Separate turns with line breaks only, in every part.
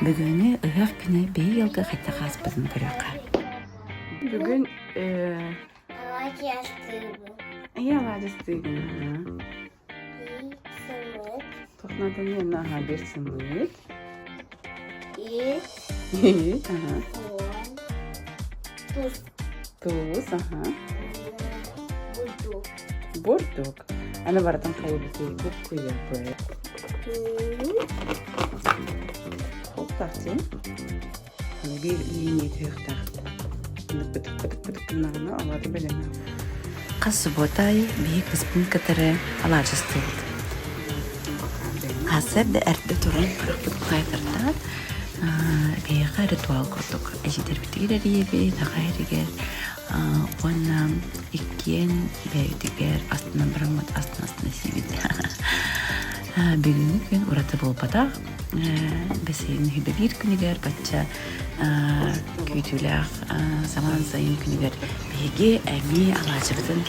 Бүгүҥҥү ыһыах күнэ биһиги ыалга хайдах ааспытын көрүөххэ.
Бүгүн Ийэ алаадьыстыыгын Туох нааданы аһа биир сымыыт. Ит, аха. Туус, аха. Бурдук. Аны барытын хайыбытый буккуйабыт. Хоптахтин. Аны биир линия түһүөхтээх. Бытык бытык бытык гыннаҕына алаады бэлэмэ.
Хас субуота аайы биһи кыыспын кытары алаадьыстыыбыт. Сарсыарда эрдэ туран харахпыт кутаайтардаат, биһиэхэ ритуал курдук эдьиийдэрбитигэр эрийэбит, аҕа эригэр уонна иккиэн бэйэбитигэр астынан бараммыт астына-астына сиибит. Бүгүҥҥү күн ураты буолбатах. Бэсиһин үһүбэ биир күнүгэр бачча күүтүүлээх самаан сайын күнүгэр биһиги эмиэ алаадьыбытын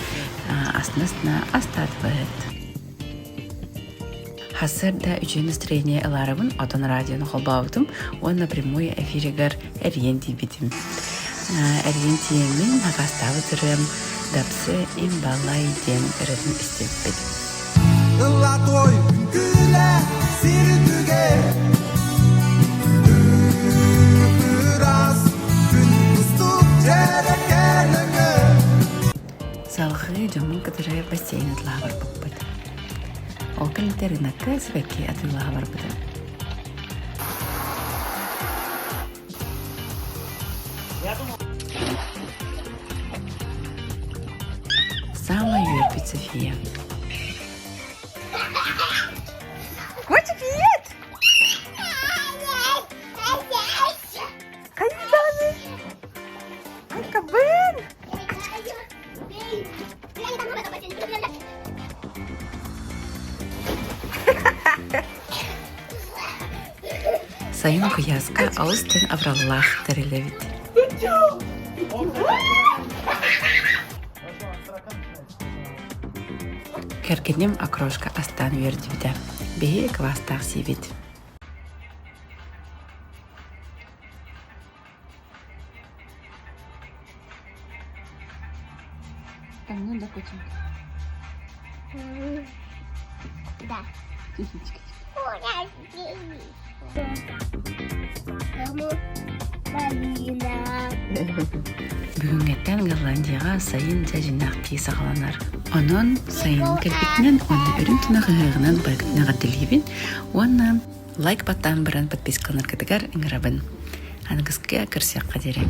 астына-астына астаатыбыт. Сарсыарда үчүгэй настроение ылаарыбын отон радиону холбообутум уонна прямой эфиригэр эрийэн тиийбитим. Эрийэн тиийэммин хакастаабыт ырыам «Дапсы имбалай» диэн ырыатын истибиппит.
Ылла-той үҥкүүлэ сир үрдүгэр Ыраас күн кустук дьэрэкээн өҥө
Салҕыы дьоммун кытары бассейн атылаһа барбыппыт. Ол кэнниттэн рынокка сибэкки атыылаһа барбытым. Саамай үөрбүт София.
Котик, привет! Хайдаҕыный? Айкабын!
Сайын куйааска олус диэн абыраллаах тэрил эбит. Кэргэним окрошка астаан үөрдүбүтэ. Биһи квастаах сиибит.
Таҥнын да котенок.
Да.
Бүгүҥҥэттэн Голландияҕа сайын дьэ дьиҥнээхтии саҕаланар. Онон сайын кэлбитинэн уонна үрүҥ тунах ыһыаҕынан барыгытын эҕэрдэлиибин уонна лайк баттаан баран подпискаланаргытыгар ыҥырабын. Аныгыскы көрсүөххэ диэри.